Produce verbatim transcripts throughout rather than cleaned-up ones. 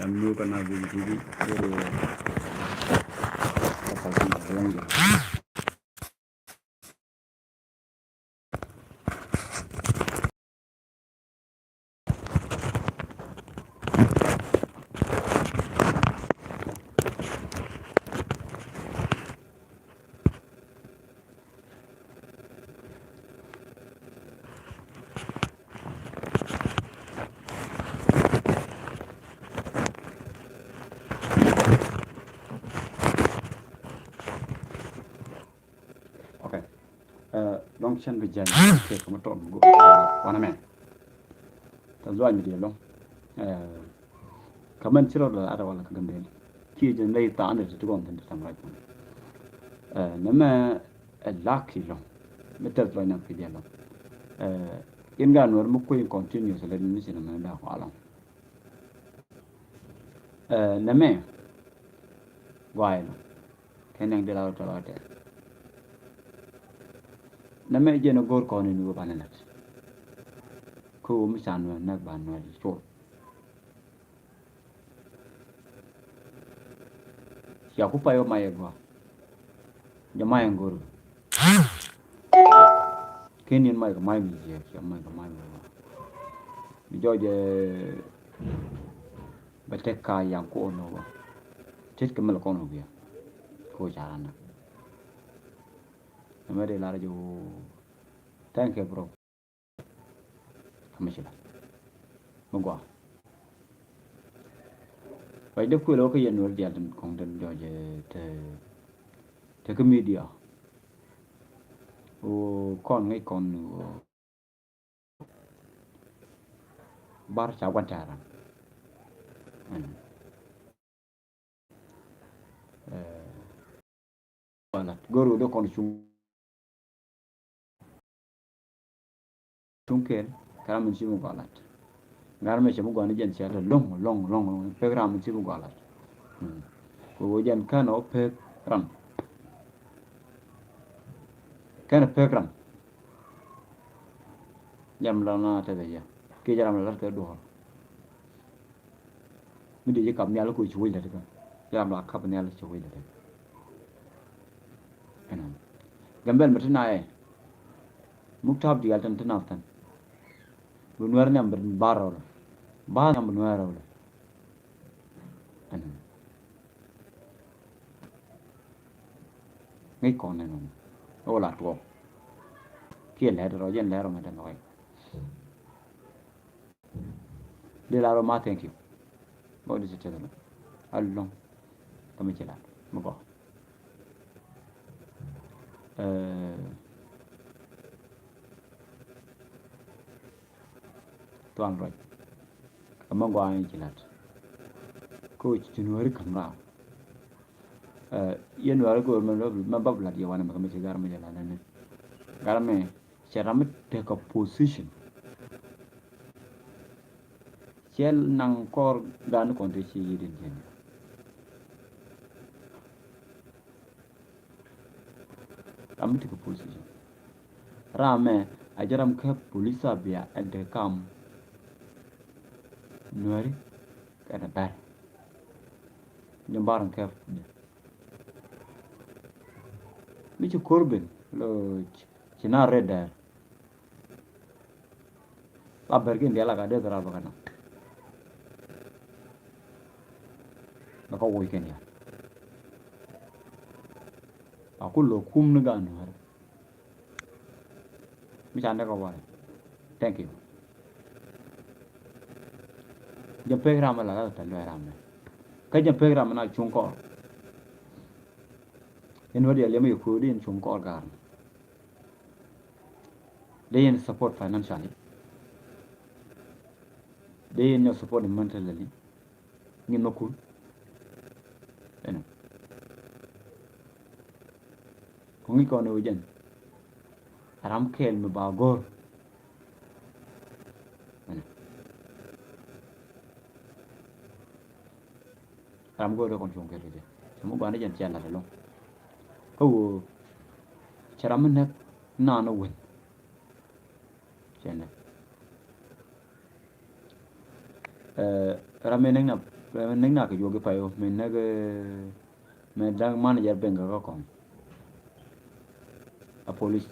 Anu kana bi bi bi. Okay. Ɛ, dɔ̱ŋ cɛn bi jɛn kɛ kɛ mi tɔt mi go̱o̱r, ɛ, wanɛ mɛ. Tɛ zuac mi diɛ lɔ̱ŋ. Ɛ, kä mɛn ci rɔ dɔ̱ a dɔ̱ wala kä Gambel. Kiɛ jɛn ley tha̱a̱ŋ dee ti ti gɔn thi̱n ti tɛm rac. Ɛ, nɛmɛ ɛ lak ki lɔ̱ŋ. Mi tɛth lɔ̱ŋ nɛm ki diɛ lɔ̱ŋ. Ɛ, in gaat Nuɛr mi kui̱ continuous lɛ ni ci nɛmɛ daa kua lɔ̱ŋ. Ɛ, nɛmɛ gɔaa ɛlɔ̱ŋ. Kɛ nɛŋ di la rɔ tɔlɔ tɛth. Nɛmɛ jɛn ɛ go̱o̱r kɔn in wä banɛ nɛt. Kä wä mi ca Nuɛr nɛk ba Nuɛr col. Cia ku pay wä may ɛ gɔaa. Jɛ may ɛ go̱o̱r. Ken yɛn may kɛ may mi jiɛ, cia may kɛ may mi jiɛ. Mi jɔɔc ɛ bɛ tek ka yaŋ kuɔn nɔ bä. Tet kɛ mɛl kɔn nɔ bia. Ko ca ran na. Ɛmɛ dee lar jɛ woo. Thank you, bro. Kä mi ci la mi gɔaa. Ruac dee kuël wä kä yɛn wä dial tin kɔŋ tin jɔɔc te, te kä media. Woo kɔn ŋäc kɔn woo bar ca guan tɛ̈ran. Ɛn. Ɛ, gɔlat. Go̱r wä dee kɔn cuŋ. Cuŋ kɛn, kɛ ram min ci mi gɔlat. Ŋa̱r mɛ cɛ mi gɔani jɛn cɛ lɔŋ, lɔŋ, lɔŋ, lɔŋ. Pek ram min ci mi gɔlat. Mm. Kɛ wä jɛn kɛn ɔ pek ram. Kɛn ɔ pek ram. Jam la na tɛth ɛ jɛ. Kiɛ jɛ ram la lat kɛ duɔr. Mi di ji̱ kap nhial kɛ ci wec lät kä. Jɛ ram la kap nhial ci wec lät kä. Ɛnɔ. Gambel mi ti na ɛ. Muk tap diaal tin ti na thin. Bi Nuɛr nhiam bi bar rɛw lɛ. Bar nhiam bi Nuɛr rɛw lɛ. Ɛnɔ. Ŋäc kɔn ɛnɔ. Ɛ wä la tuɔɔk. Kiɛ lɛt rɔ jɛn lɛt rɔ mɛ tɛn rɔ. Di la rɔ ma thank you. Bä di ti tɛth lɔ. A lɔŋ. Kä mi ci lat. Mi gɔaa. Ɛ, thuan ruac. Kä mi gɔaa ni ci lat. Kä ci Nuɛri käm raam. Ɛ, yɛn Nuɛri go̱o̱r mɛ, mɛ bä lat yɛ wanɛ mɛ kä mi ci gar mi jɛ lat nɛ. Gar mi Cɛ ram mi tekɛ position. Cɛ naŋ kɔr gan kɔn te ci yi din jɛn. Ram mi tekɛ position. Ram mɛ a jɛ ram kɛ police a bia ɛ de kam. Nuɛri kɛnɛ bɛr. Nyɛ bar kɛ. Mi ci kor ben lo ci na red dɛr. La ber kin dial a ka deth ral bä ka na. Bä ka woc ken ya. A ku lo kum ni ga Nuɛr. Mi ca dek a warɛ. Thank you. Jɛ pek ram la la ta lue ram. Kä jɛ pek ram na cuŋ kɔr. In wä dial yɛ mi yɛ kuudi in cuŋ kɔr gar. Dee yɛn support financially. Dee yɛn nyɔ support mentally. Ŋin ma kun. Ɛnɔ. Kɔŋ i̱ kɔn i̱ wä jɛn. Ram kɛɛl mi ba go̱r. Ɛnɔ. Ram go̱o̱r dee kɔn cuɔ̱ŋ kɛɛl kɛ jɛ. Cɛ mi gɔaa ni jɛn cɛ lat ɛlɔ̱ŋ. Kä ɣöö cɛ ram mi näk naan ɛ wen. Cɛ näk. Ɛ, ram mi näk na Bɛ mi näk nak kɛ juɔk i̱ pay ɣöö mi näk, eh, mi da̱k manager bɛŋ kɛ kä kɔn. A police.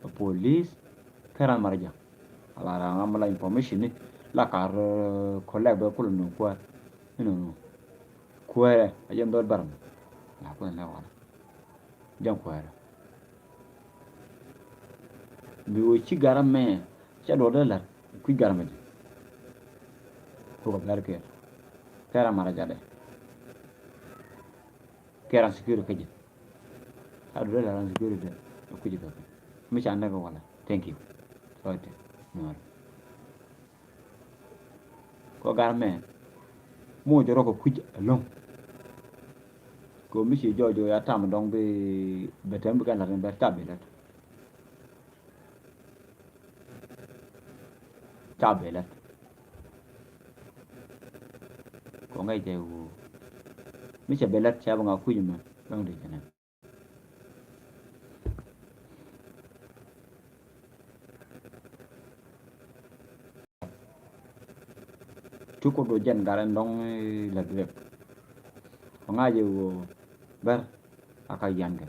A police kɛ ran manager. A la ran ram la information ni la kar, eh, collect bɛ kulɛ nööŋ kuäär. Inɔnɔ. Kuäärɛ a jɛn dhɔl bɛr mɛ. La kulɛ nɛ wala. Jɛn kuäärɛ. Bi wee ci garɛ mɛ cɛ duɔt dee la̱t kui̱ garɛ mɛ di. Kukɛ bɛr kɛɛl kɛ ram mara jadɛ kɛ ram security kä ji̱. A duɔt dee la̱t ram security dee kui̱ ji̱ kɛ kɛ mi ca näk wala. Thank you. Lɔcdɛ nuɔr. Kɔ gar mɛ. Moc rɔ kɛ kui̱c ɛlɔ̱ŋ. Kɛ mi ci jɔɔc jɔɔc a tam dɔ̱ŋ bi bɛ tɛm bi kɛn la̱t in bɛ ca bi lät. Ca bi lät. Kɔ ŋäc jɛ wuu. Mi cɛ bi lät cɛ bi ŋa kui̱c mɛ dɔ̱ŋ di jɛ nɛ. Ti kut wä jɛn gat ɛn dɔ̱ŋ, eh, lät rep. Kɔ ŋa̱c jɛ ɣöö bär a ka yian kɛ.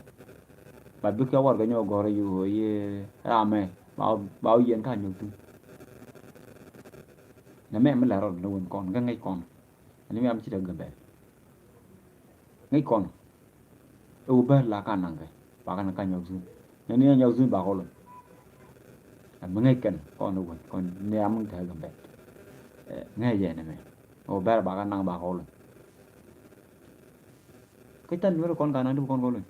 Ba bikɛ warɛgak nyɔk gɔ̱rä jɛ ɣöö yɛ ram mɛ ba wä, ba wä yiɛn ka nyɔk thi̱n. Nɛ mɛ mi lät rɔ ni wän kɔn kä ŋäc kɔn. Ani mi am ci te Gambɛl. Ŋäc kɔn. Ɛ wä bär la ka naŋ kɛ ba ka naŋ ka nyɔk zun. Nɛ ni nyɔk zun ba kɔlɔ. Ɛ mi ŋäc kɛn kɔn wä kɔn ni am ŋäc te Gambɛl. Ɛ ŋäc jɛ ni mɛ. Ɛ wä bär ba ka naŋ ba kɔlɔ. Kä tan nuɔrɛ kɔn ka naŋ di kɔn kɔlɔ.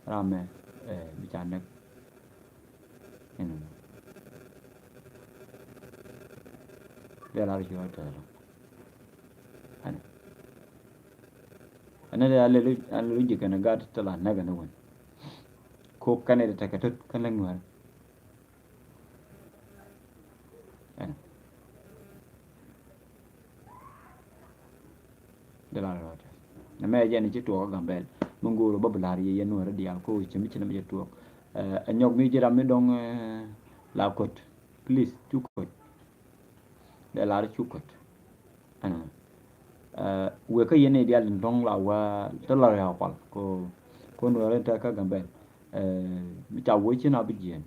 Ram mɛ, eh, bi ca näk. Inɔ. Dee lar ci rɔ tɛɛrɛ. Ɛnɔ. Ɛnɔ dee a lɛ lu, a lɛ lu ji̱ kɛn gat tɛ la näk ɛnɔ wän. Kok kɛn ɛ dee tekɛ tot kɛn lɛ ŋuäär. Ɛnɔ. Dee lar rɔɔdɛ. Nɛ mɛ jɛn ci tuɔɔk kä Gambɛl. Mi ŋo̱o̱r bä bi lar yɛ yɛn nuɔ̱ɔ̱rä diaal ko ci mi ci nɛ mi jɛ tuɔɔk. Ɛ nyɔk mi ji̱ ram mi dɔ̱ŋ, eh, la ko̱t. Please, cu ko̱t. Dee lar cu ko̱t. Ɛnɔ. Ɛ wek kä yɛn i̱ diaal in dɔ̱ŋ la wä te lar ya kual. Ko, ko nuɔ̱ɔ̱rä in te kä Gambɛl. Ɛ mi ca wee ci na bi jiɛn.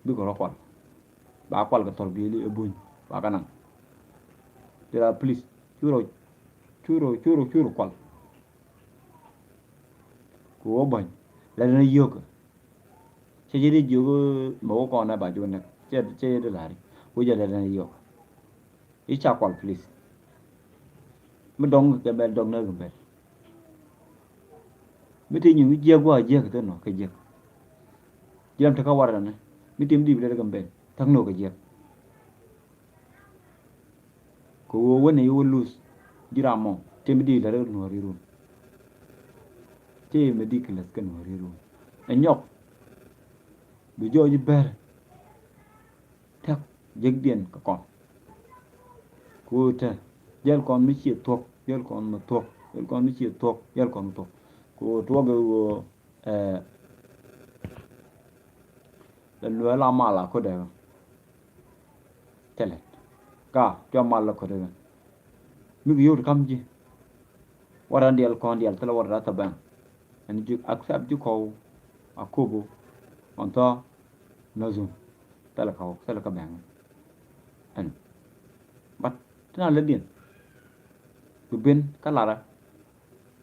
Bikɛ rɔ kual. Ba kual kɛ thɔl biëëli ɛ buny ba kɛ naŋ. Dee la please, cu rɔ, cu rɔ, cu rɔ, cu rɔ kual. Kɛ ɣöö bäny la den a yio̱o̱kä. Cɛ jɛ di jiök mɛ wä kɔn ɛ ba jiök nɛk cɛ, cɛ jɛ di la̱ri wä jɛ la den a yio̱o̱kä. I̱ ca kual please. Mi dɔ̱ŋ kɛ bɛl dɔ̱ŋ nä kɛ bɛl. Mi ti nyiŋ jiɛk gua̱a̱ jiɛk kɛ thil nɔ kɛ jiɛk. Jiɛm ti kä warɛ nɛ mi tim di̱i̱p lɛt kɛ bɛl thäk nɔ kɛ jiɛk. Kɛ ɣöö wen i̱ wä luth ji̱ ram mɔ tim di̱i̱p lɛt kɛ nuɔ̱ɔ̱ri run. Tim mi di̱i̱p kɛ lɛth kɛ nuɔ̱ɔ̱ri run. Ɛ nyɔk bi jɔɔc i̱ bɛr. Tɛk jekdiɛn kɛ kɔn. Ku te jäl kɔn mi ciɛ thuɔ̱k, jäl kɔn mi thuɔ̱k, jäl kɔn mi ciɛ thuɔ̱k, jäl kɔn mi thuɔ̱k. Ku tuɔk ɛ ɣöö, eh, la luɛ la mal a ko̱dɛ ɣä. Thilɛ ka cua mal la ko̱dɛ ɣä. Mi ki yio̱w ti kam ji̱. Warɛ diɛl kɔn diɛl thilɛ warɛ rat thɛ bɛn. Ɛn ji̱ accept ji̱ kɔw a kobo. Ɔn thɔ. Nä zun thilɛ kä, thilɛ kä bɛŋ. Ɛn but ti na lätdiɛn bi ben kä larä.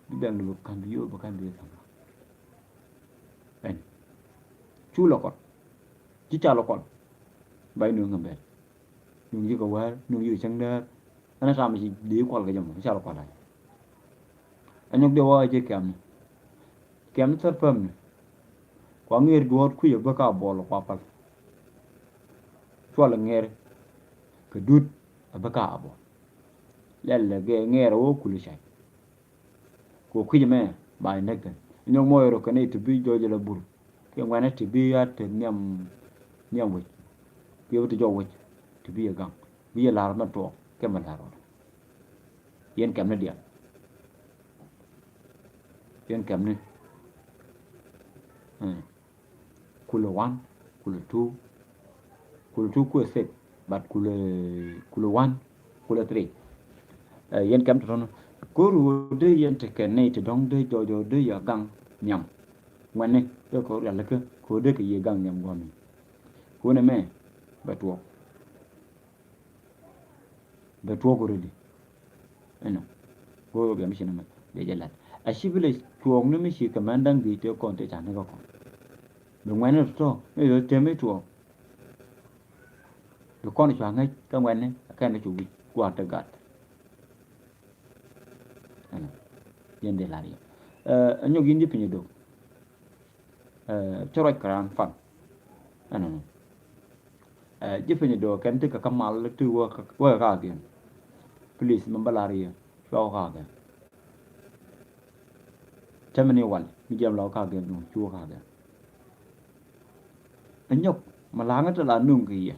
Bi bɛŋ ni bi ka̱n bi yo̱o̱ bi ka̱n bi ka̱n. Ɛn cu lɔ kɔt ci ca lɔ kɔl. Ba i̱ nuŋ kɛ bɛl nuŋ ji̱ kɛ wäär nuŋ ji̱ kɛ cäŋ däär. Ɛn ɛ tam ci dee kual kɛ jɛ mɔ ca lɔ kual da̱a̱. Ɛ nyɔk dee wä ɛ jɛ kɛmni. Kɛmni thäl pämni. Kua ŋeer duɔ̱ɔ̱t kui̱c ɛ bä ka buɔl kua pal. Cual ɛ ŋeer kɛ dut ɛ bä ka buɔl. Lɛl ɛ gɛ ŋeer ɛ wä kul ɛ cay. Kua kui̱c ɛmɛ ba ɛ näk kɛn. Ɛ nyɔk mɔ ɛ rɔ kɛn ɛ ti bi jɔc ɛ la bur. Kiɛ ŋuɛ̈nɛ ti bi a te nhiam, nhiam wec. Kiɛ bi ti jɔk wec ti bi yɛ gaŋ bi yɛ la̱r mɛ tuɔɔk kɛ mɛ la̱r rɔɔdɛ. Yɛn kɛmni diaal. Yɛn kɛmni. Mm. kulɛ one, kulɛ two, kulɛ two kuɛ six, but kulɛ, kulɛ one, kulɛ three. Ɛ, yɛn kɛm tɔtɔn. Kor ɣöö dee yɛn tekɛ nɛy ti dɔ̱ŋ dee jɔɔc ɣöö dee yɛ gaŋ nhiam. Ŋuɛ̈tni dee kɛ ɣöö rialikä kɛ ɣöö dee kɛ yiëë gaŋ nhiam gua̱a̱mi. Kɛ ɣöö nɛmɛ bɛ tuɔɔk. Bɛ tuɔɔk already. Ɛnɔ. Go̱o̱r gɛm ci nɛmɛ dee jɛ lat. A ci bi lɛ tuɔɔk ni mi ci kɛ mɛn da̱ŋ gi̱i̱c tëë kɔn tëë ca ni kä kɔn. Bi ŋuɛ̈tni tɔ̱tɔ̱ mi yɛ tëë mi tuɔɔk. Bi kɔn cua ŋäc kä ŋuɛ̈tni a kɛn ni cu wi̱c gua̱a̱r te gat. Ɛnɔ. Yɛn dee lar yɛ. Ɛ, ɛ nyɔk yɛn ji̱ piny i̱ dok. Ɛ, cä ruac kɛ raan pan. Ɛnɔnɔ. Ɛ, ji̱ piny i̱ dok kɛn ti kɛ kä mal ti wä kɛ, wä kɛ ka̱a̱kiɛn. Please, mɛ bä lar yɛ. Cua wä ka̱a̱kiɛn. Cä mi ni wal mi jiɛm la wä ka̱a̱kiɛn, cu wä ka̱a̱kiɛn. Ɛ nyɔk mɛ la̱a̱ŋä ti la nuŋ kɛ yɛ.